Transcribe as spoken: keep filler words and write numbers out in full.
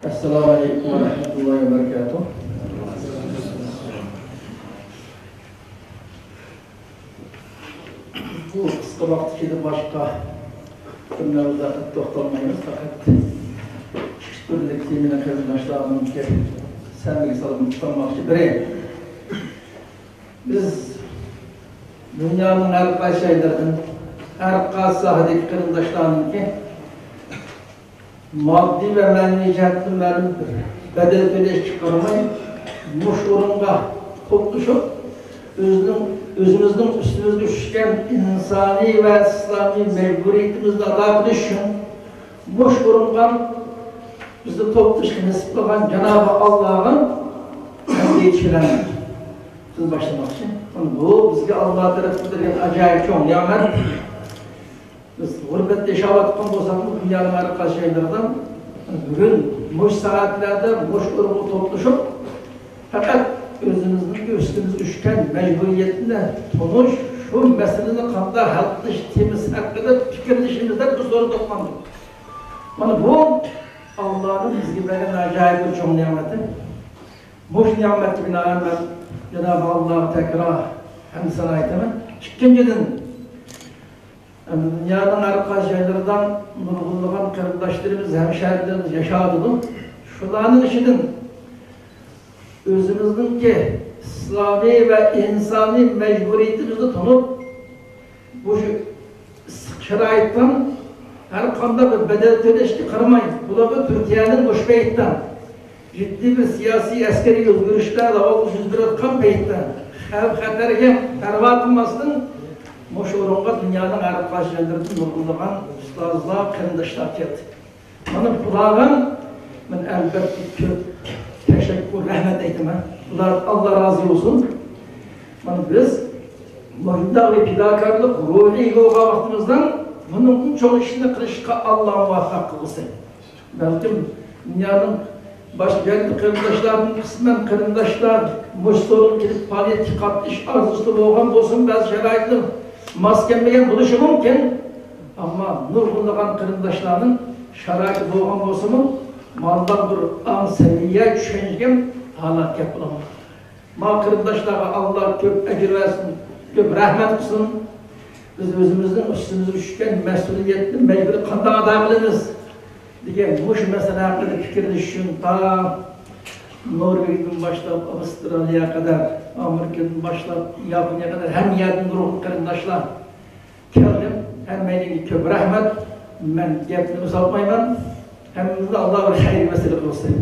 ئەسسالامۇ ئەلەيكۇم ۋە رەھمەتۇللاھى ۋە بەرىكاتۇھ. بۇ قىسقا ۋاقىت ئىچىدە باشقا بىر مەۋزۇدا توختالمايمىز، پەقەت ئىككى تۈرلۈك تېمىنى قېرىنداشلارنىڭكى سەمىگە سالىپ توختالماقچى. بىرى، بىز دۇنيانىڭ ھەر قايسى جايلىرىدىن، ھەر قايسى ساھەدىكى قېرىنداشلارنىڭكى ماددىي ۋە مەنىۋى جەھەتتىن مەلۇم بىر بەدەل تۆلەشكە قارىماي، مۇشۇ ئورۇنغا توپلىشىپ، ئۆزىنىڭ، ئۆزىمىزنىڭ ئۈستىمىزگە چۈشكەن ئىنسانىي ۋە ئىسلامىي مەجبۇرىيىتىمىزنى ئادا قىلىش ئۈچۈن مۇشۇ ئورۇنغا بىزنى توپلىشىشقا نېسىپ قىلغان جانابى ئاللاغا ھەمدە يېتىشىمىز بىز باشلىماقچى. بۇ بىزگە ئاللا تەرەپتىن بېرىلگەن ئاجايىپ چوڭ نېمەت. بىز غۇربەتتە ياشاۋاتقان بولساقمۇ، دۇنيانىڭ ھەر قايسى جايلىرىدا بۈگۈن مۇشۇ سائەتلەردە مۇشۇ ئورۇنغا توپلىشىپ، پەقەت ئۆزىمىزنىڭ ئۈستىمىزگە چۈشكەن مەجبۇرىيەتنى تونۇش، شۇ مەسىلىنى قانداق ھەل قىلىش تېمىسى ھەققىدە پىكىرلىشىمىز دەپ بۇ سورۇن توپلاندۇق. مانا بۇ ئاللانىڭ بىزگە بەرگەن ئاجايىپ بىر چوڭ نېمىتى. مۇشۇ نېمەتكە بىنائەن مەن جانابى ئاللاغا تەكرار ھەمدۇ سانا ئېيتىمەن. ئىككىنچىدىن، دۇنيانىڭ ھەر قايسى جايلىرىدا نۇرغۇنلىغان قېرىنداشلىرىمىز، ھەمشەھىرىلىرىمىز ياشاۋاتىدۇ. شۇلارنىڭ ئىچىدىن ئۆزىمىزنىڭكى ئىسلامىي ۋە ئىنسانىي مەجبۇرىيىتىمىزنى تونۇپ، مۇشۇ ئىسسىق شارائىتتىن ھەر قانداق بىر بەدەل تۆلەشكە قارىماي، بۇلارغا تۈركىيەنىڭ مۇشۇ پەيتتە جىددىي بىر سىياسىي، ئەسكەرىي ئۆزگىرىشلەر داۋاملىق يۈز بېرىۋاتقان پەيتتە، خەۋپ-خەتەرگە پەرۋا قىلماستىن، مۇشۇ ئورۇنغا دۇنيانىڭ ھەر قايسى جايلىرىدىن نۇرغۇنلىغان ئۇستازلار، قېرىنداشلار كەلدى. مانا بۇلارغا مەن ئەلۋەتتە كۆپ تەشەككۈر، رەھمەت ئېيتىمەن. ئۇلار، ئاللا رازى بولسۇن. مانا بىز مۇنداق بىر پىداكارلىق روھىغا بولغان ۋاقتىمىزدا بۇنىڭدىن چوڭ ئىشنى قىلىشقا ئاللا مۇۋەپپەق قىلسۇن. بەلكىم دۇنيانىڭ باشقا يەردىكى قېرىنداشلاردىن قىسمەن قېرىنداشلار مۇشۇ سورۇنغا كېلىپ پائالىيەتكە قاتنىشىش ئارزۇسىدا بولغان بولسىمۇ، بەزى شارائىتلار ماس كەلمىگەن بولۇشى مۇمكىن. ئەمما نۇرغۇنلىغان قېرىنداشلارنىڭ شارائىتى بولغان بولسىمۇ، مانداق بىر ئاڭ سەۋىيە چۈشەنچىگە ھالەت كەپ بولغان. ما قېرىنداشلارغا ئاللا كۆپ ئەجىر بەرسۇن، كۆپ رەھمەت قىلسۇن. بىز ئۆزىمىزنىڭ ئۈستىمىزگە چۈشكەن مەسئۇلىيەتنى مەجبۇرىي قانداق ئادا قىلىمىز دېگەن مۇشۇ مەسىلە ھەققىدە پىكىرلىشىش ئۈچۈن تا نورۋېگدىن باشلاپ ئاۋسترالىيەگە قەدەر، ئامېرىكىدىن باشلاپ ياپونىيەگە قەدەر ھەممە يەردىن نۇرغۇن قېرىنداشلار كەلدىم. ھەممەيلەنگە كۆپ رەھمەت. مەن گەپنى ئۇزارتمايمەن. ھەممىمىزنى ئاللا بىر خەيرگە ۋەسىلە قىلسۇن.